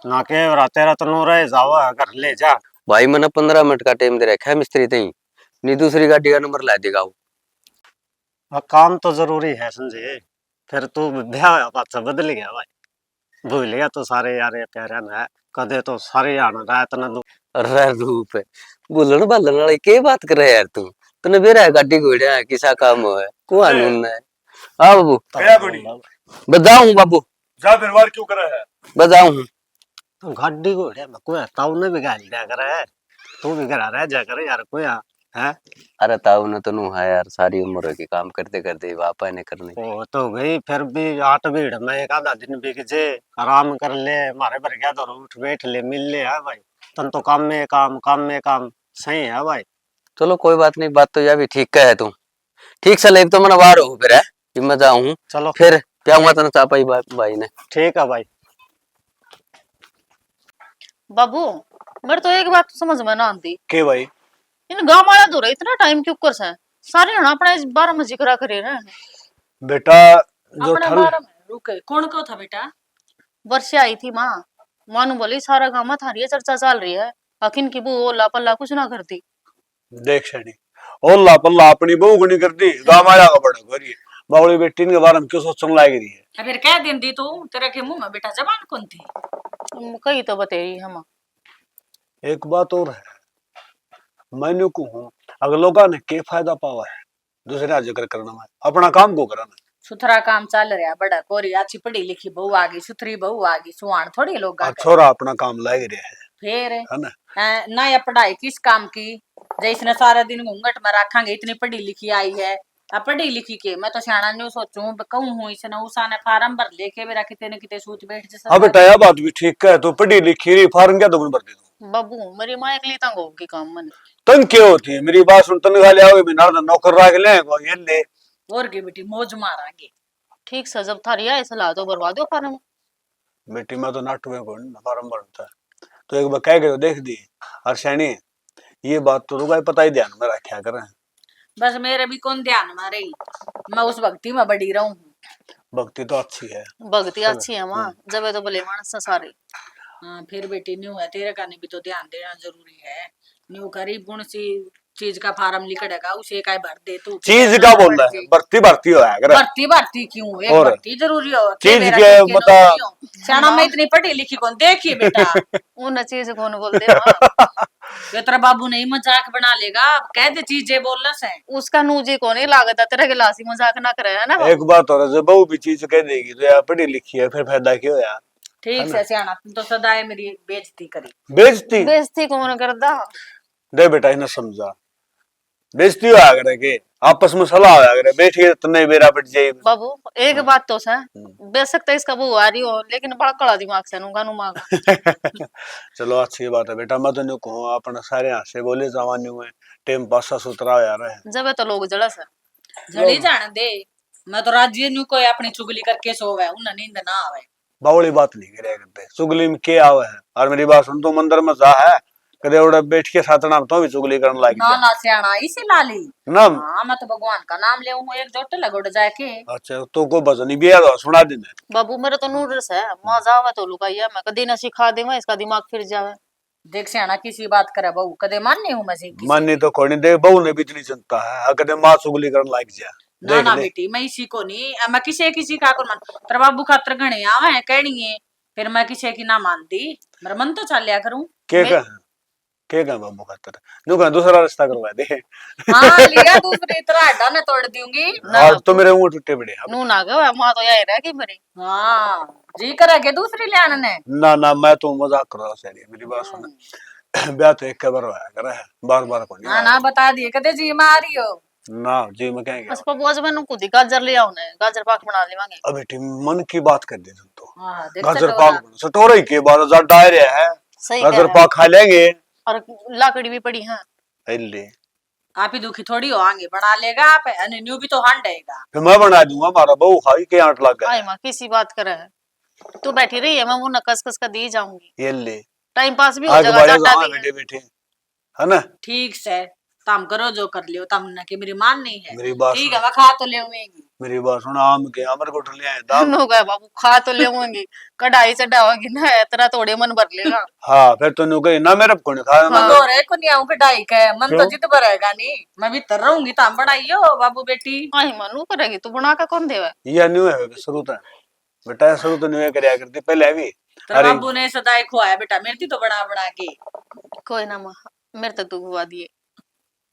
ना के, तेरा तो नूर है, जावा, घर ले जा। भाई, मैंने पन्द्रह मिनट का टाइम दे रखा है मिस्त्री ती, नहीं दूसरी गाड़ी का नंबर ला देगा वो। हाँ, काम तो जरूरी है संजय, फिर तू ब्याह होया पाछा बदल गया भाई, भूल गया तू सारे यार प्यारा ने, कदे तो सारे यार रात ना दू। अरे रूप, भूलन भालन वाली के बात कर रहा है यार तू? तने बेरा है गाड़ी घोड़े है, किसा काम हो है? को कानून है? हाँ बाबू। गया कोनी? बताऊं बाबू। जा फिर वार क्यों करा है? बताऊं। गाड़ी घोड़े में कोई ताऊ ने भी गाल दिया करे। तू भी घर आ रह जा करे यार, कोई आ, हैं? अरे ताऊ ने तो नू है यार, सारी उम्र होगी काम करते करते, बापा ने करने। वो तो गई, फिर भी आठ भीड़ में एक आधा दिन बिक जे, आराम कर ले, मारे भर गया तो उठ बैठ ले, मिल ले, है भाई। तन तो काम में काम, काम में काम सही है भाई। चलो कोई बात नहीं, बात तो यह भी ठीक कहे तू। ठीक से ले, तो मैंने बाहर हो फिर है, कि मैं जाऊं। चलो। फिर प्याऊंगा तने चापा ही बा-, भाई ने। ठीक है भाई। बाबू, मेरे तो एक बात समझ में ना आती। के भाई? इन गांव वाला धोरे इतना टाइम क्यों कर से? सारे हना अपने इस बारे में जिक्रा करे रहे हैं। बेटा, जो अपने ठल- बारे में रुके, कौन को था बेटा? वर्षा आई थी माँ, मानू बोली सारा गांव में थारी ये चर्चा चल रही है, अकिन की बहू ओला पल्ला कुछ ना करती। देख सैनी, ओला पल्ला अपनी बहू को नहीं करती, गांव आया का बड़ा करी। बावली बेटी इनके बारे में क्यों सोचने लाग रही है? अब फिर कह देंदी तू, तेरे के मुंह में बेटा जबान कौन थी? तुम कही तो बतेरी हम। एक बात और है, मैंने कहूँ, अगलों का ने के फायदा पावा है दूसरे का जिक्र करने में, अपना काम को करना। सुथरा काम चल रहा बड़ा कोरी, अच्छी पढ़ी लिखी बहू आ गई, सुथरी बहू आ गई, सुहान थोड़ी लोग और छोरा अपना काम लाग रहा है। फिर है ना? हैं, ना ये पढ़ाई किस काम की, जे इसने सारा दिन घूंघट में रखांगे, इतनी पढ़ी लिखी आई है। अब पढ़ी लिखी के, मैं तो सियाणा न्यू सोचूं, ब-, कहूं हूं इसने, उषा ने फार्म भर लेके बेरा किते न किते सूत बैठ जैसा। हाँ बेटा, यह बात भी ठीक है, तू पढ़ी लिखी रही, फार्म क्या दुगुन भर दे तू? बाबू, मेरी माँ एकली तंग होगी काम में। तंग क्यों होती है? मेरी बात सुन, तनख्वाह ले आओगे, बिना नौकर रख ले, कोई ये ले। और के बेटी, मौज मारांगे। ठीक से, जब थारी आए सलाह तो भरवा दो फार्म। बेटी, मैं तो नाटू में कोनी ना फार्म भरता। तो एक बार कह के तो देख दी। और सैनी, ये बात तो तू पता ही ध्यान में रखा कर। बस मेरे भी कौन ध्यान में रही, मैं उस भक्ति में बड़ी रहूं। भक्ति तो अच्छी है। भक्ति अच्छी है माँ, हम्म। जबे तो भले मानस से सारे। हाँ, फिर बेटी न्यू है, तेरे काने भी तो ध्यान देना जरूरी है। न्यू गरीब गुण सी चीज का फार्म लिखड़ेगा, उसे काय भर दे तू। चीज का बोल रहा है, भर्ती, भर्ती होया करे। भर्ती, भर्ती क्यों? एक और भर्ती जरूरी हो, चीज के मतलब। सियाणा, मैं इतनी पढ़ी लिखी कौन देखी बेटा। उन चीज कौन बोल दे माँ। ये तेरा बाबू नहीं मजाक बना लेगा, अब कह दे चीजें बोलना से। उसका नूजी को नहीं लागता, तेरे गिलास ही मजाक ना करे, है ना? एक बात और है, जब बहू भी चीज कह देगी तो यार पढ़ी लिखी है, फिर फायदा क्या होया? ठीक से सियाणा, तुम तो सदाए मेरी बेइज्जती करी। बेइज्जती? बेइज्जती कौन करदा? दे बेटा, इन्हें समझा। बेइज्जती होया करे के, आपस में सलाह होया करे, बैठ के तन्ने बेरा पट जाए। बाबू, एक हाँ। बात तो सै, हम्म। बेशक तो इसका बहू आ रही हो, लेकिन बड़ा कड़ा दिमाग से नूंगा नू मांगा। चलो, अच्छी बात है बेटा, मैं तो न्यू कहूँ, अपन सारे हंसे बोले जवान न्यू है, टाइम पास सा सुथरा होया रहे। जबे तो लोग जड़ा से। जड़ी जाने दे, मैं तो राजी न्यू कोई अपनी चुगली करके सोवे, उन्हें नींद ना आवे। बावली बात नहीं करे करते, चुगली में के आवे है? और मेरी बात सुन, तू मंदिर में जा है, कदे उड़े बैठ के सातणा में तो भी चुगली करने लाग ना, जा। ना, सियाणा, इसी लाली। ना। हाँ, मैं तो भगवान का नाम ले हूँ, एक जोटे लगोड़ जाके। अच्छा, तो को भजन ही बिया दो, सुना दे मैं। बाबू, मेरे तो नूडल्स है, माँ जावे तो लुगाइया, मैं कदे ना सिखा दे, मैं इसका दिमाग फिर जावे। देख सियाणा, किसी बात करे बहू, कदे माननी हूँ मैं से किसी माननी की? तो कोनी, देख बहू ने भी इतनी चिंता है, हाँ, कदे माँ चुगली करने लाग जा। ना, देख ना ले। बेटी, मैं इसी को नहीं, मैं किसे किसी का कौन मान, तेरे बाबू खातर घणे आवे हैं कहनी है, फिर मैं किसे की ना मानती, मेरा मन तो चाल्या करूं। के मैं कह, के कह बाबू खातर? न्यू कह दूसरा रिश्ता करवा दे। हाँ, लिया दूसरी, तेरा हड्डा ना तोड़ दूंगी। ना, आज तो मेरे ऊँट टूटे पड़े हैं। नू ना गवा, माँ तो यही रह गई मेरी। हाँ, जी करे के दूसरी ल्याण ने। ना, ना, मैं तो मजाक कर रहा हूँ, सैनी, मेरी बात सुन। हम्म। ब्याह तो एक बार होया करे, बार-बार को नहीं ना, होया। ना, बता दिए, कदे जी में आ रही हो? ना, जी में कहेंगे। बस पप्पू, आज मैंने खुद ही गाजर ले आओ ने, गाजर पाक बना लेवांगे। अब बेटी, मन की बात कर दी तुम तो। हाँ, देख गाजर चटोरा। पाक बना, चटोरा ही के बात, जा डाय रहा है। सही कह रहे हो। गाजर पाक खा लेंगे। और लाकड़ी भी पड़ी है। ले। आप ही दुखी थोड़ी होंगे, बना लेगा आप, अने न्यू भी तो हांडेगा। फिर मैं बना दूंगा, हमारा बहू खाई के आंट लग गया। आए माँ, किसी बात करे है? तू बैठी रही है, मैं वो न कस कस का दी जाऊंगी। ये ले। टाइम पास भी हो आग जाएगा, बाले जाटा जावा भी है। बैठे बैठे, है ना? ठीक से, तम करो जो कर लियो, तम ना के मेरी मान नहीं है। मेरी बात ठीक सुन। है, मैं खा तो लेवेंगी। मेरी बात सुन, आम के अमर गुठ ले आए, दाम। नो गए बाबू, खा तो लेवेंगी, कढ़ाई चढ़ावेगी ना, इतना थोड़े मन भर लेगा। हाँ, फिर तो न्यू कही ना, मेरे को नहीं खाया, हाँ। मैं तो रे को नहीं आऊं कढ़ाई के, मन तो क्यों? जिद भरेगा नहीं, मैं भीतर रहूंगी, तम बनाइयो बाबू बेटी। आई मानू करेगी, तू बना के कौन देवे? ये न्यू है शुरू तक। बेटा, शुरू तो न्यू करया करती पहले भी। तेरे अरे बाबू ने सदाई खुआया बेटा, मेरे ती तो बना बना के। कोई ना माँ, मेरे तो तू खुआ दिए।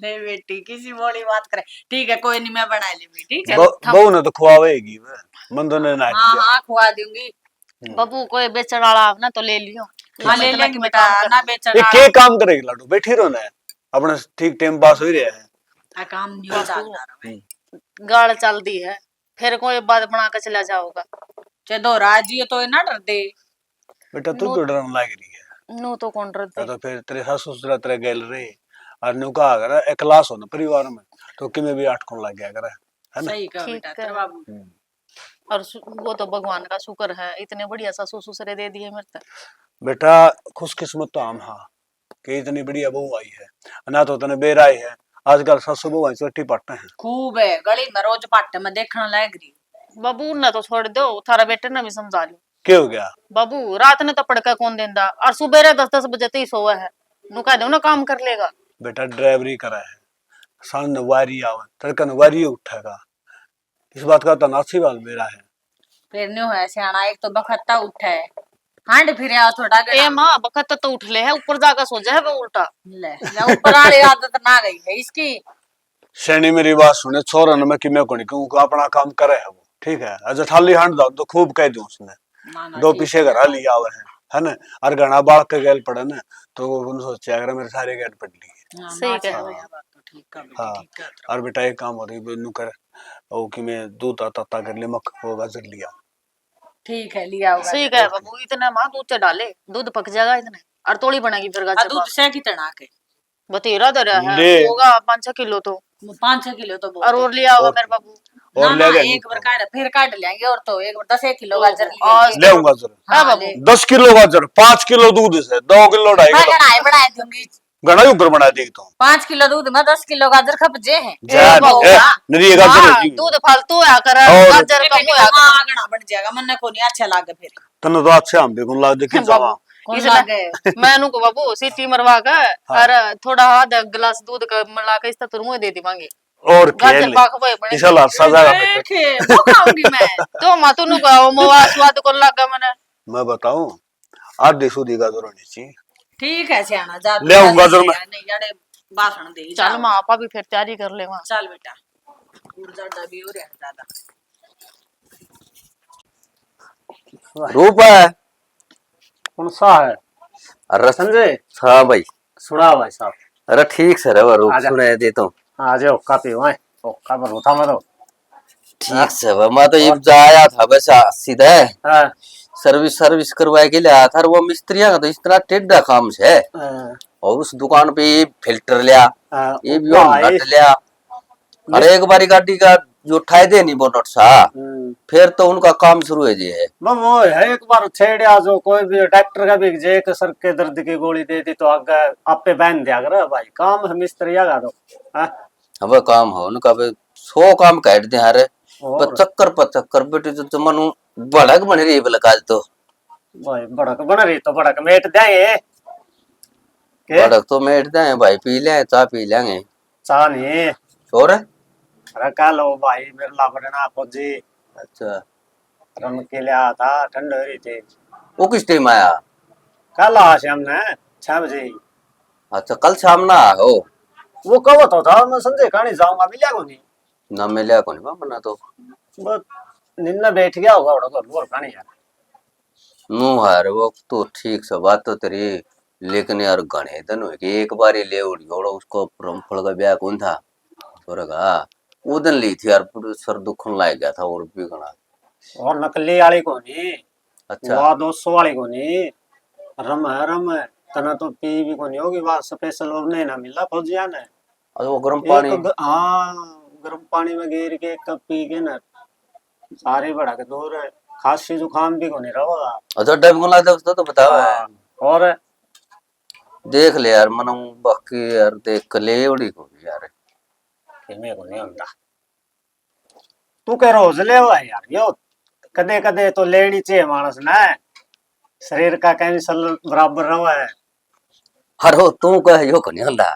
नहीं बेटी, किसी बोली बात करे। ठीक है, कोई नहीं, मैं बना लूंगी, ठीक है? ब-, बहू ने तो खुआवेगी वह, मन तो ने ना हाँ, किया। हाँ, खुआ दूंगी। हम्म। बाबू, कोई बेचण वाला आवे ना तो ले लियो। हाँ, ले लेंगे बेटा, ना बेचण ये वाला। के काम करेगी लाडू, बैठी रहो ना, अपना ठीक टाइम पास हो ही रहा है। आ काम नहीं चलता रहा। हम्म। गाल चलती है, फिर कोई बात बना के चला जाओगा। चे दो राजी तो ना डर दे। बेटा, तू क्यों डरन लाग रही है? नू तो कौन डर दे? तो फिर तेरे सासू ससुरा तेरे गैल रहे, और न्यू कहा अगर एकलास हो ना परिवार में, तो किमें भी अटकण लग गया करे, है ना? सही कहा बेटा, तेरा बाबू। हम्म। और सु-, वो तो भगवान का शुक्र है, इतने बढ़िया सासू ससुरे दे दिए मेरे तो। बेटा, खुशकिस्मत तो हम हाँ कि इतनी बढ़िया बहू आई है, ना तो तने बेरा आई है। आजकल सासू बहू चट्टी पाटे हैं। खूब है, गली में रोज पाटे में देखने लाग रही। बाबू, उन्हें तो छोड़ दो, थारा बेटे ने भी समझा लो। क्या हो गया? बाबू, रात ने तो पड़का कौन देंदा, और सुबेरे दस दस बजे ते ही सोवे है। नु कह दो ना, काम कर लेगा। बेटा, ड्राइवरी करा है, शाम ने वारी आवे, तड़का ने वारी उठेगा। इस बात का तो नासी वाल मेरा है। फिर न्यू है सियाना, एक तो बखत ता उठे, हांड फिर आओ थोड़ा घना। ए माँ, बखत तो उठ ले है, ऊपर जाकर सो जाए वो उल्टा। ले, या ऊपर वाली आदत ना गई है इसकी। सैनी, मेरी बात सुने, छोरा ने मैं किमे को नहीं कहूँ, अपना काम करे है वो, ठीक है। अजय ठाली हांड दाओ तो खूब कह दूं उसने, ना, ना, दो ठीक पीछे है। घर आ लिया आवे है, है ना? और घना बालक के गैल पड़े ना, तो वो उन सोचे अगर मेरे सारे गैल पड़ लिए। हाँ, सही ना, कह अच्छा, रहे हो। बात तो ठीक है बेटी, हाँ। ठीक है। और बेटा, एक काम हो रही, न्यू कर, वो कि मैं दूध आता कर ले, मक वो गाजर लिया। ठीक है, लिया होगा। सही कह बाबू, इतना माँ दूध चढ़ा ले, दूध पक जाएगा इतने, और तोड़ी बनेगी फिर आ, गाजर दूध पाक। से कितना के? बतेरा धरा है, ले। होगा पाँच छह किलो तो। वो पाँच छह किलो तो बहुत और, है। और लिया होगा और, मेरे बाबू। और ना, ले ना, ले एक बार काट, फिर काट लेंगे और तो एक बार दस एक किलो गाजर ले आऊंगा गाजर। हाँ, हाँ, बाबू। ले। दस किलो गाजर, पाँच किलो दूध से, दो किलो, ढाई मैं किलो। कढ़ाई बढ़ा दूंगी। घणा ही उग्र बना देगी तू। पाँच किलो दूध में दस किलो गाजर खप जे है। जा, ए, बाबू, ए, हाँ। नहीं, ये गाजर हाँ, होगी। दूध फालतू होया करे, और गाजर कम होया करे। हाँ, घणा बन जाएगा, मन्ने को नहीं अच्छा लागे फिर। तन्ने तो अच्छे हम भी कौन लाग दे, किस बाबू, जावा? कौन इसलिए लागे? मैं नु को बाबू, सीटी मरवा के, हाँ। और थोड़ा आधा गिलास दूध का मिला के इसका तुरंत दे देवांगे। और गाजर खेल। पाक वो बने। इसा लासा जाएगा ए, बेटे। खे, वो खाऊंगी मैं। तो माँ तू नु को, वो मवा स्वाद को लागा मने। मैं बताऊं, आधी सूधी गाजर होनी चाहिए। ठीक है सियाना, जा ले आऊं गाजर मैं। नहीं, यारे भाषण दे ही चल जाओ। माँ, आपा भी फिर तैयारी कर ले वहाँ। चल बेटा, ऊर्जा भी हो रहा है ज्यादा। रूप है। कौन सा है? अरे संजय। हाँ भाई। सुना भाई साहब। अरे ठीक से रहो, रूप आजा। सुनाई दे तो। आ जाओ, काफी हुआ है। ओ, का भरो था मैं तो। ठीक से बा, मैं तो हाँ। इब जा आया था बस, आ, सीधे। हाँ। सर्विस, सर्विस करवा के ले आया था, और वो मिस्त्रियां का तो इस तरह टेढ़ा काम से। हाँ। और उस दुकान पे ये फिल्टर लिया, हाँ, ये भी वो भाई। नट लिया। और ये एक बारी गाड़ी का जो ठाए दे नहीं बोनट सा, हम्म। फिर तो उनका काम शुरू हो जाए। वो, वो है, एक बार छेड़या जो कोई भी ट्रैक्टर का भी जे एक सर के दर्द की गोली दे दी तो आगे आपे बहन दिया करे भाई, काम है मिस्त्रिया का तो। हाँ। अब काम हो उनका, अब सौ काम काट दे हारे। और? पर चक्कर पर चक्कर, बेटी तो, तो मनु भड़क बन रही है बलकाज तो। भाई, भड़क बन रही तो भड़क मेट देंगे। के? भड़क तो मेट देंगे भाई, पी लेंगे, चाय पी लेंगे। चाय नहीं। और? अरे कल वो भाई मेरे ला बने ना फौजी। अच्छा। रम के ले आया था, ठंड हो रही थी। वो किस टाइम आया? कल आया शाम ने, छह बजे। अच्छा, कल शाम ना आया हो? वो कब तो था, मैं संजय कहानी जाऊंगा, मिला को नहीं? ना मिला को नहीं, मन्ना तो। बस, निन्ना बैठ गया होगा, और कहानी यार। नू हार, वो तो ठीक से बात तो तेरी, लेकिन यार घणे दिन हो गए, एक बार ही ले उड़ी, और उसको रामफल का ब्याह कौन था? छोरा का। वो दिन ली थी यार, पूरे सर दुखन लाग गया था और भी घणा। और नकली वाली कोनी। अच्छा। वा दो सौ वाली कोनी। रम है रम, तना तो पी भी कोनी होगी, वा स्पेशल और नहीं ना मिला फौजिया ने। और वो गर्म एक पानी। ग-, हाँ, गर्म पानी में गेर के एक कप पी के ना, सारी भड़क दूर है, खांसी जुकाम भी कोनी रहोगा। और तो डब को लगता उसको तो बताओ। हाँ, और देख ले यार, मनु बाकी यार, देख ले उड़ी को यार। किमे को नहीं होता। तू कह रोज ले हुआ है यार, यो कदे कदे तो लेनी चाहिए मानस ने, शरीर का कैंसर बराबर रहा है। अरे तू कह यो को नहीं होता,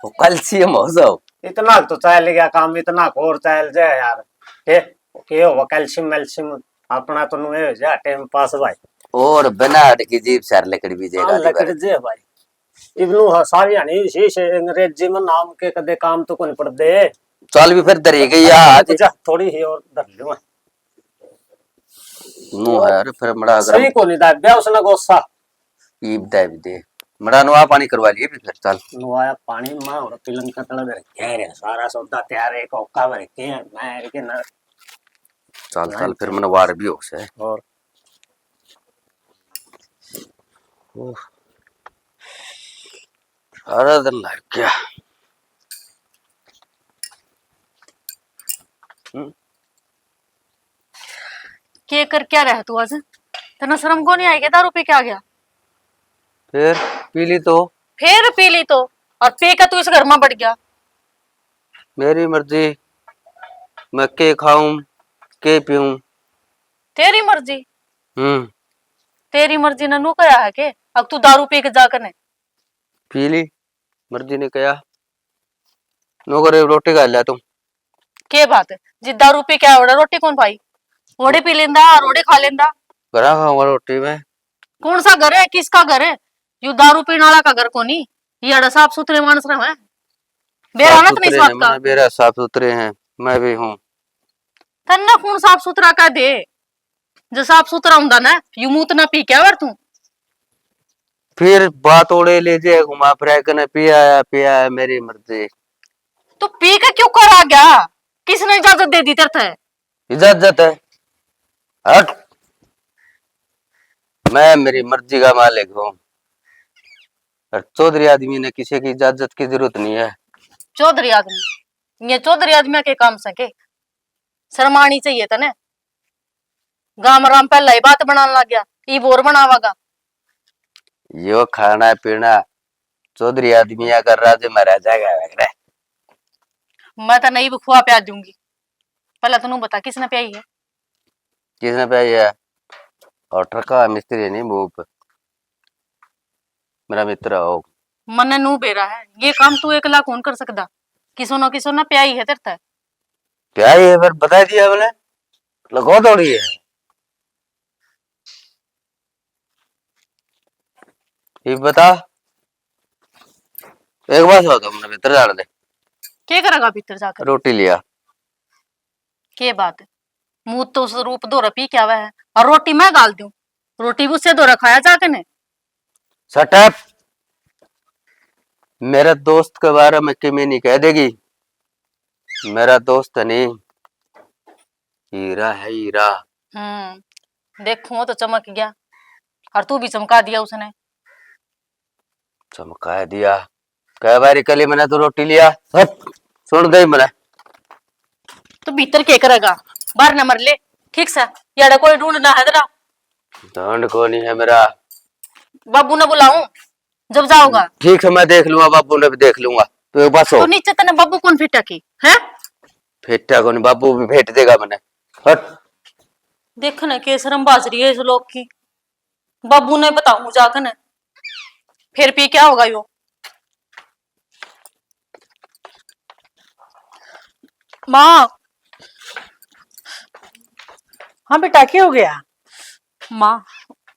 वो कैल्शियम हो जाओ। इतना तो चल गया काम, इतना और चल जाए यार। के, के हो कैल्शियम वैल्शियम, अपना तो नुए हो जा टाइम पास भाई। और बिना अड़ की जीप सर लकड़ भी हाँ, जेगा लकड़ भाई। जे भाई। इबनू हा, सारी हनी इसी से अंग्रेजी में नाम के कदे काम तो कोनी पड़दे। चल भी फिर धरी गई या आज। रुक जा, थोड़ी ही और धर लूं। नो है, अरे फिर मड़ा अगर सही कोनी दाब्या उसने गोसा। ईब दाब दे। मड़ा नुआ पानी करवा लिए भी फिर चल। नुआ पानी मां और पिलन का तलब है। कह रहे सारा सौदा तैयार है, कोका भर के, मैं के ना। चल, चल, फिर मन वार भी हो से। और ओह। सारा दिन लग गया। हम्म। के कर क्या रहा तू आज? तन्ने शर्म को नहीं आई के दारू पी के आ गया? फिर पी ली तो। फिर पी ली तो? और पी के तू इस घर में बढ़ गया। मेरी मर्जी, मैं के खाऊं, के पीऊं। तेरी मर्जी? हम्म। तेरी मर्जी ने नू कहा है के? अब तू दारू पी के जा कने। पी ली, मर्जी ने कहा। नौकर, एक रोटी खा ले तू। के बात है, जिद दारू पी के आवड़ा रोटी कौन पाई? ओड़े पी लेंदा और ओड़े खा लेंदा। घरा खाऊंगा रोटी मैं। कौन सा घर है, किसका घर है? यू दारू पीने वाला का घर कोनी। ये अड़ा साफ सुथरे मानस रहे हैं। बेरा साफ ना तने इस सुथरे बात हैं, का। मैं बेरा साफ सुथरे हैं, मैं भी हूँ। तन्ने कौन साफ सुथरा कह दे? जो साफ सुथरा हुंदा ना, यू मूत ना पी क्या वर तू? फिर बात ओड़े ले जे घुमा फिरा के ना पिया है, पिया है, मेरी मर्जी। तू पी के क्यों कर आ गया? किसने इजाजत दे दी तेरे थे? इजाजत है? हट। मैं मेरी मर्जी का मालिक हूँ। और चौधरी आदमी ने किसी की इजाजत की जरूरत नहीं है। चौधरी आदमी? ये चौधरी आदमियां के काम से के? शर्म आनी चाहिए तने। गाम राम पहला ही बात बनाने लग गया, इब और बनावागा। यो खाना पीना चौधरी आदमियां का, राजे महाराजा का है। मैं तने इब खुआ प्या दूंगी। पहला तू नू बता, किसने प्याई है? किसने प्याई है? और ट्रका मिस्त्री नहीं भूप, मेरा मित्र हो। मन्ने नू बेरा है, ये काम तू एकला कौन कर सकदा? किसो ना किसो ना प्याई है तेरे ते। प्याई है, फिर बता दिया मैंने, लगो थोड़ी है। ये बता, एक बात बताओ, मैंने भीतर जाने दे। के करेगा भीतर जाकर? रोटी लिया। के बात है, मुंह तो उस रूप धोरा पी के आवे है, और रोटी मैं गाल दूं? रोटी भी उससे धोरा खाया जाके ने। Shut up। मेरे दोस्त के बारे में किमी नहीं कह देगी। मेरा दोस्त नहीं, हीरा है, हीरा। हम्म, देखूं, वो तो चमक गया, और तू भी चमका दिया उसने। चमका दिया? कै बारी कली मैंने तो रोटी लिया। हट, सुन दे मैंने। तू भीतर के करेगा? बाहर न मर ले, ठीक सा? याडा कोई ढूंढना है तेरा? ढूंढ को नहीं है मेरा। बाबू ने बुलाऊं जब जाओगा? ठीक है, मैं देख लूंगा, बाबू ने भी देख लूंगा। तू एक बात तो सुन। नीचे तने बाबू कौन फिटा की है? फेटा कौन, बाबू भी फेट देगा मैंने। हट। देख ना के शर्म बाज रही है इस लोग की। बाबू ने बताऊं जाकर ने, फिर भी क्या होगा यो? माँ। हाँ बेटा, क्या हो गया? माँ,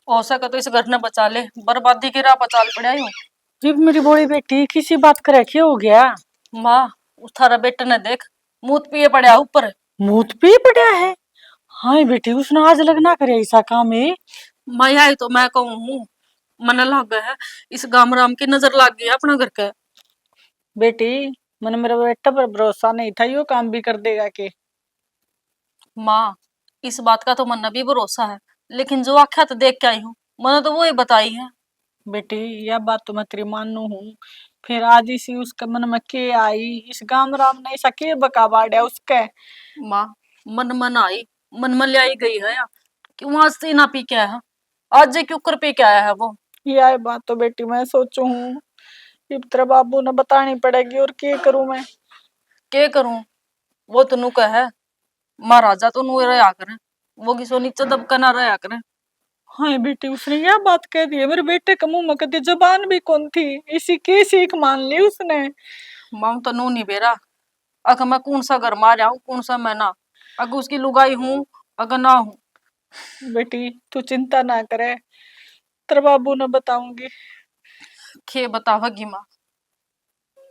हो सके तो इस घर ने बचा ले, बर्बादी के राह पर चाल पड़ा यूं। जी मेरी बोली बेटी, किसी बात करे, क्या हो गया? माँ, उस थारा बेटे ने देख, मूत पिए पड़ा ऊपर। मूत पिए पड़ा है? हाय बेटी, उसने आज लग ना करे ऐसा काम है। माँ, यही तो मैं कहूँ हूँ, मने लागे है इस गाम राम की नजर लाग गई अपना घर के। बेटी, मने मेरे बेटे पर भरोसा नहीं था, यो काम भी कर देगा के? माँ, इस बात का तो मन्ने भी भरोसा है, लेकिन जो आख्या तो देख के आई हूँ, मन्ने तो वो ही बताई है। बेटी, यह बात तो मैं तेरी मानू हूँ, फिर आज इसी उसके मन में के आई, इस गाम राम ने ऐसा के बका बाड़ा उसके? माँ, मन मन आई, मन में ले आई गई है या, क्यों आज से ना पी के आया? आज जे क्यों कर पी के आया है वो? यह बात तो बेटी मैं सोचू हूँ, इब तेरे बाबू ने बतानी पड़ेगी, और के करूँ मैं? के करूँ? वो तो नू कहे, महाराजा तो नू रहा करे, वो किसो नीचे दबका ना रहा करे। हाय बेटी, उसने यह बात कह दी है, मेरे बेटे के मुंह में कदी जबान भी कौन थी, इसी की सीख मान ली उसने। माँ तो नू नहीं बेरा, अक मैं कौन सा घर में आ रहा हूँ, कौन सा मैं ना, अक उसकी लुगाई हूँ, अक ना हूँ। बेटी, तू चिंता ना करे, तेरे बाबू ने बताऊंगी। खे बतावेगी माँ।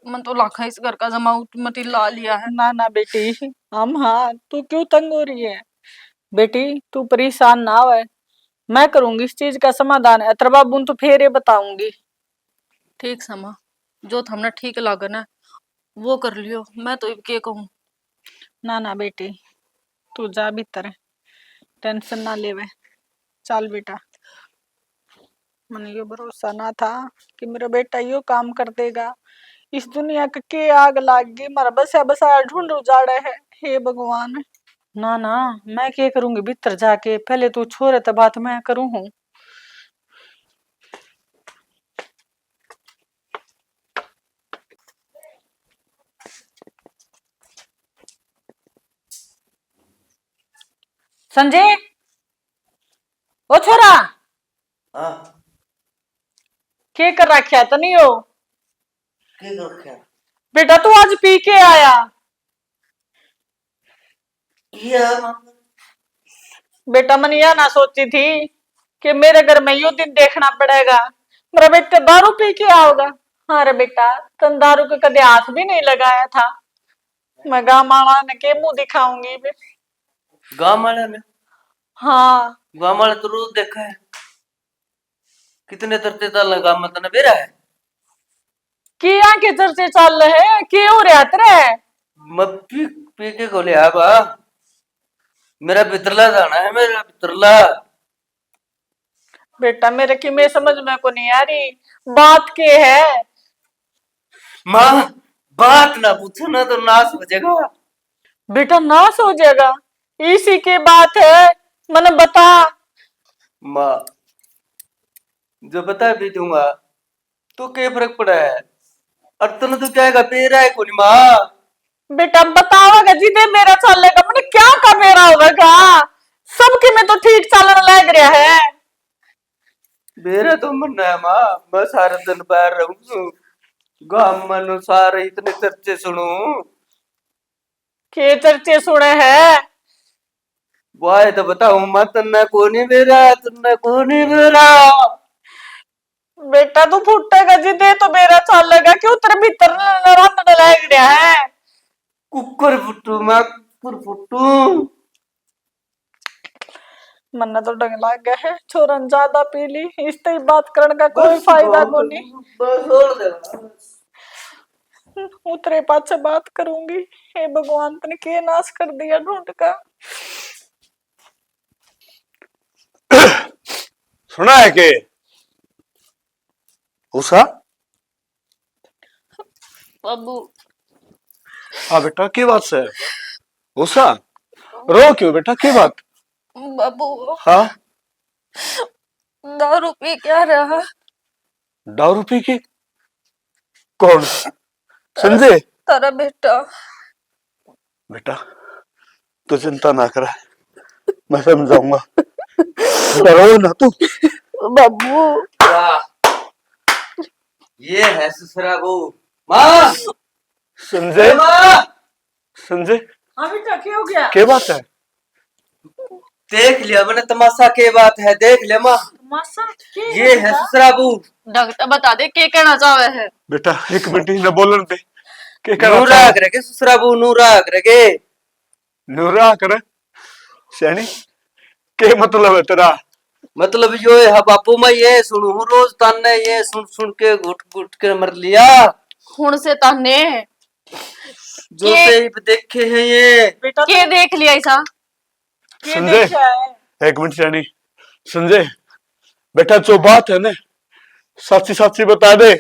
मन तो लाखा इस घर का जमावट मटी ला लिया है। ना ना बेटी, हम हाँ, तू क्यों तंग हो रही है? बेटी, तू परेशान ना होए, मैं करूंगी इस चीज का समाधान। अतर बाबू तो फिर ये बताऊंगी। ठीक सै माँ, जो थमने ठीक लागे ना, वो कर लियो, मैं तो इब के कहूँ। ना ना बेटी, तू जा भीतर, टेंशन ना लेवे। चल बेटा, मने यो भरोसा ना था कि मेरा बेटा यो काम कर देगा। इस दुनिया का के आग लाग गई, मारा बसा बसा ढूंढ उजाड़ा है। हे भगवान। ना ना, मैं के करूंगी भीतर जाके, पहले तू छोरे ते बात मैं करूँ हूँ। संजय, ओ छोरा, हाँ। के कर रख्या तो नहीं हो? के कर रख्या? बेटा, तू आज पी के आया। ये है माँ। बेटा, मैंने यह ना सोची थी कि मेरे घर में यो दिन देखना पड़ेगा। मेरा बेटा दारू पी के आओगा। हाँ रे बेटा, तन दारू के कदे हाथ भी नहीं लगाया था। मैं गांव वाला ने के मुंह दिखाऊंगी बे? गांव वाला ने? हाँ। गांव वाला तो रोज देखा है। कितने तरते चाल गांव में, तने बेरा है? के यहाँ के चर्चे चल रहे हैं? के हो रहा तेरे? मैं पी, पी के को लिया बा। मेरा भितरला जाना है, मेरा भितरला। बेटा, मेरे की मैं समझ में को नहीं आ रही, बात के है? माँ, बात ना पूछो ना तो नाश हो जाएगा। बेटा, नाश हो जाएगा? इसी की बात है, मने बता। माँ, जो बता भी दूंगा, तो के फर्क पड़ा है? और तने तो क्या है, बेरा है कोनी माँ। बेटा, बताओगा जी, दे मेरा चालेगा, मने क्या का बेरा होगा? सबके में तो ठीक चालन लग रहा है। बेरा तो मन्ना है माँ, मैं सारा दिन बाहर रहूं, गांव में सारे इतने चर्चे सुनू। के चर्चे सुने है? वाह, तो बताऊं मैं तन्ने कोनी बेरा, तन्ने कोनी बेरा। बेटा, तू फूटेगा जी, दे तो बेरा चालेगा, क्यों तेरे भीतर न-, न-, रांधने लाग रहा है? कुकर फुटू मैं, कुकर फुटू। मन्ने तो डंग लाग गया है, छोरा ने ज्यादा पी ली, इस ते ही बात करण का कोई बस फायदा छोड़ दे, कोनी। बस छोड़ दे। उतरे पाछे बात करूंगी। हे भगवान, तने के नाश कर दिया ढूंढ का। सुना है के? उषा? बाबू। हाँ बेटा, के बात है? उषा, रो क्यों बेटा, के बात? बाबू। हाँ? दारू पी क्या रहा? दारू पी के? कौन? संजय? तारा बेटा। बेटा, तू चिंता ना कर, मैं समझाऊंगा। डरो ना तू। बाबू। वाह। ये है ससुरा बहू। माँ। संजय। ए माँ। संजय। हाँ बेटा, क्या हो गया? क्या बात है? देख लिया मैंने तमाशा, के बात है, देख लिया माँ। तमाशा? के ये है बेटा? ससुरा बहू। डॉक्टर बता दे, के कहना चाहे है? बेटा, एक मिनट, इन्हें बोलन दे। के कहना नू चाहे? राख रखे ससुरा बहू, नू राख रखे। नू राख रे। सैनी, के मतलब है तेरा? मतलब यो है बापू, मैं ये सुनू हूँ रोज ताने, ये सुन सुन के घुट घुट के मर लिया। हुण से ताने जो के से इब देखे हैं ये। बेटा, के देख लिया ऐसा? के संजय, देखा है? एक मिनट रानी। संजय, बेटा, जो बात है ना, साची साची बता दे।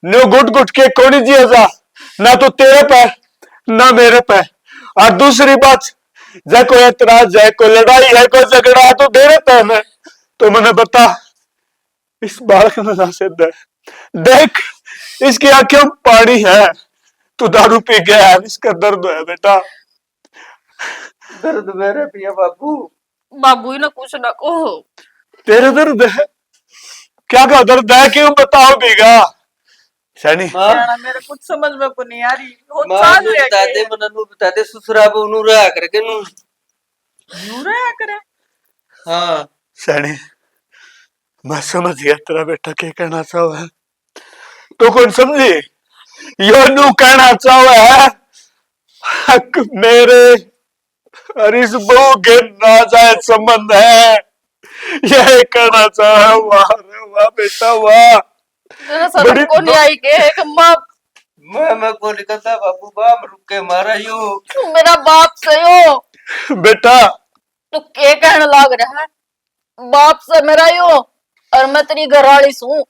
न्यू घुट घुट के कोनी जिया जा, ना तो तेरे पे, ना मेरे पे। और दूसरी बात, जै कोई एतराज है, कोई लड़ाई है, कोई झगड़ा है, तो मेरे पे है, तो मने बता, इस बालक ने ना से दे। देख, इसकी आंखों में पानी है, तू दारू पी गया है, इसका दर्द है बेटा। दर्द मेरे भी है बाबू। बाबू, इन्हें कुछ ना कहो। तेरे दर्द है? क्या का दर्द है? क्यों बताओ बेगा? सैनी। माँ। मेरे कुछ समझ में को नहीं आ रही। वो माँ, चाल नू रहा बता है। दे, मन्ने नू बता दे, ससुरा बहू नू रहा करके नू। नू रहा करे? हाँ। सैनी, मैं समझ गया तेरा बेटा के कहना चाहो है। तो कौन समझी? यो न्यू कहना चाहे है, हक मेरे और इस बहू के नाजायज संबंध है। यह कहना चाहे। वाह रे वाह बेटा, वाह। तेरा शर्म बड़ी को नहीं दो- आई के एक माँ। मैं, मैं को नहीं कहता बाबू, बाप रुक के मारा यू। मेरा बाप से यो। बेटा। तू के कहने लाग रहा है? बाप से मेरा यो, और मैं तेरी घरवाली सूं।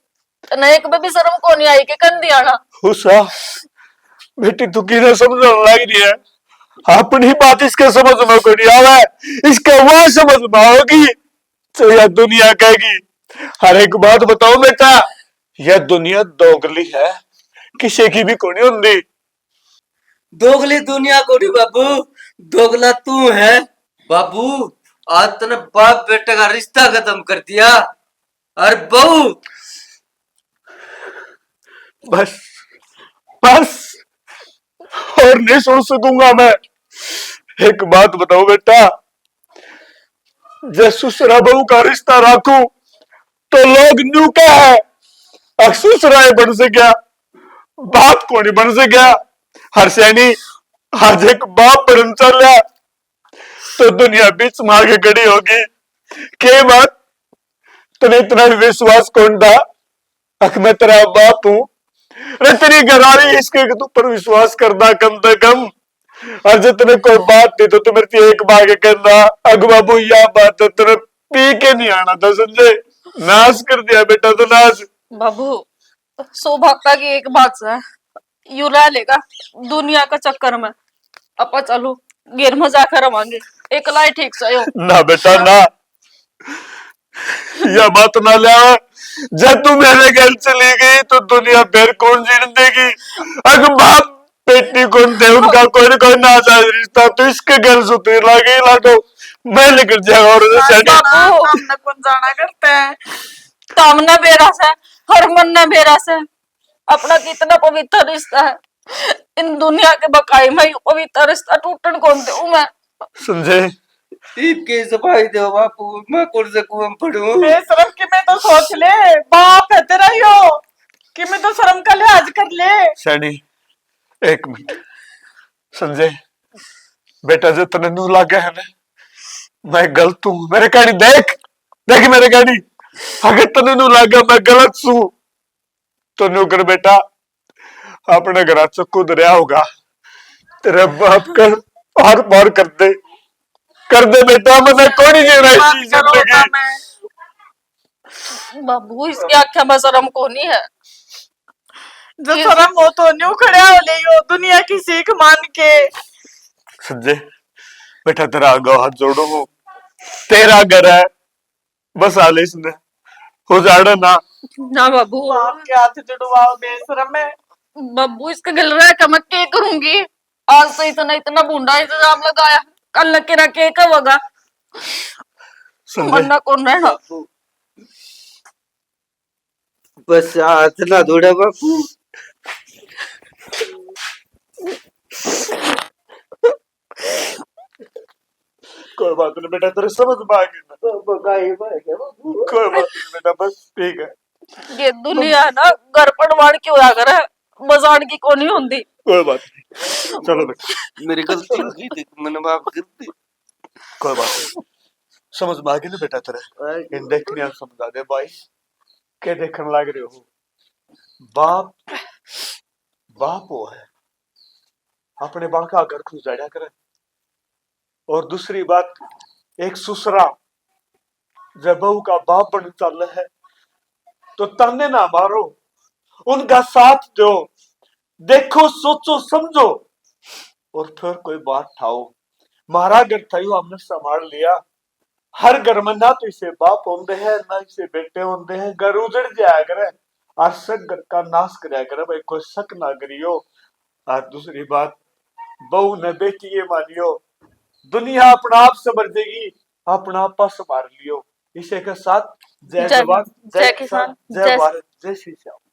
तने एक में भी शर्म को नहीं आई के कंदी आना? उषा, बेटी, तू किने समझाने लाग रही है? अपनी बात इसके समझ में को नहीं आवे, इसके वह समझ में आओगी। तो यह दुनिया कहेगी। हर एक बात बताओ बेटा, यह दुनिया दोगली है, किसी की भी कोनी होंदी। दोगली दुनिया कोनी बाबू, दोगला तू है। बाबू, आज तने बाप बेटे का रिश्ता खत्म कर दिया। अरे बहू, बस, बस, और नहीं सुन सकूंगा मैं। एक बात बताओ बेटा, जब ससुरा बहू का रिश्ता रखूं तो लोग न्यू कहे, "अक ससुरा ही बन सका, बाप को नहीं बन सका।" हर सैनी, आज एक बाप बनन चल रहा तो दुनिया बीच में आके खड़ी होगी। के बात, तने इतना भी विश्वास कौन था? अक मैं तेरा बाप हूँ। अरे तेरी घरवाली इसके के तू पर विश्वास करदा कम से कम। और जब तने कोई बात नहीं तो तू मेरे से एक बार के कहना, "अग बाबू, या बात तो तने पी के नहीं आना था संजय। नाश कर दिया बेटा तो नाश।" बाबू, सौभाग्य की एक बात है, यू रह लेगा दुनिया का चक्कर में। आपा चलो, घर में जाकर रवांगे, एकला ही ठीक से हो। ना बेटा ना, या बात ना ले। जब तू मेरे घर चली गई तो दुनिया फिर कौन जीने देगी? अग बाप बेटी कौन थे, उनका कोई ना कोई नाजायज रिश्ता, तो इसके घर सुतरी लागे लाडो, मैं निकल जाएगा और ना, सैनी। बाबू, हमने कौन जाना करते हैं? तामना बेरा से, हर मन ने बेरा से। अपना कितना पवित्र रिश्ता है, इन दुनिया के बकाई में यू पवित्र रिश्ता टूटन कौन दूं मैं। संजय, इब के सफाई दो बापू, मैं कौन से कुएं में पड़ूं? बेशरम की मैं तो सोच ले, बाप है तेरा यो, कि मैं तो शर्म का लिहाज कर ले। सैनी, एक मिनट। संजय, बेटा, जो तने नू लागे है ना, मैं गलत हूँ। मेरे कहनी देख, देख मेरे कहनी, अगर तने नू लागे मैं गलत सू, तो न्यू कर बेटा, अपने घर चक्कू दरिया होगा, तेरे बाप का आर पार कर दे, कर दे बेटा, मैंने कोनी जीना इसी जिंदगी। बाबू, इसकी आंखें में शर्म कोनी है। जो ये शर्म हो तो न्यू खड़ा हो ले, यो दुनिया की सीख मान के। संजय, बेटा, तेरा आगे हाथ जोड़ू हूँ, तेरा घर है, बस आले इसने उजाड़े ना। ना बाबू। बाप के हाथ जुड़वाओ, बेशरम है। बाबू, इसके गल रह के मैं के करूंगी? आज तो इतना, इतना भूंडा इंतजाम लगाया, कल न केरा के कहोगा? संजय। मरना कौन रहना? बापू, बस हाथ ना जोड़ा बापू। कोई बात नहीं बेटा, तेरे समझ में आ गई ना। बाबा, गायब है क्या बाबू? कोई बात नहीं बेटा, बस ठीक है। ये दुनिया है ना, घर पड़वाड़ की होया करे, बजान की कोनी होंदी। कोई बात नहीं, चलो बेटा। मेरी गलती हो गई थी, मैंने माफ कर दी। कोई बात नहीं, समझ में आ गई ना बेटा तेरे। आ गई। इन देखने समझा दे भाई, के देखने लग रहे हो? बाप, बाप वो है, अपने बालका घर को उजाड़ा करे। और दूसरी बात, एक सुसरा जब बहू का बाप बन चल है, तो ताने ना मारो, उनका साथ दो, देखो, सोचो, समझो, और फिर कोई बात ठाओ। म्हारा घर था, यो हमने संभाल लिया। हर घर में ना तो इसे बाप होंदे हैं, ना इसे बेटे होंदे हैं। घर उजड़ जाया करे, और सब घर का नाश करया करे भाई, कोई शक ना करियो। और दूसरी बात, बहू ने बेटी ये मानियो, दुनिया अपना आप संभर जाएगी, अपना आपा संभाल लियो। इसे के साथ जय जय, जवान, जय जय किसान, किसान, जय जय भारत, जय श्री श्याम।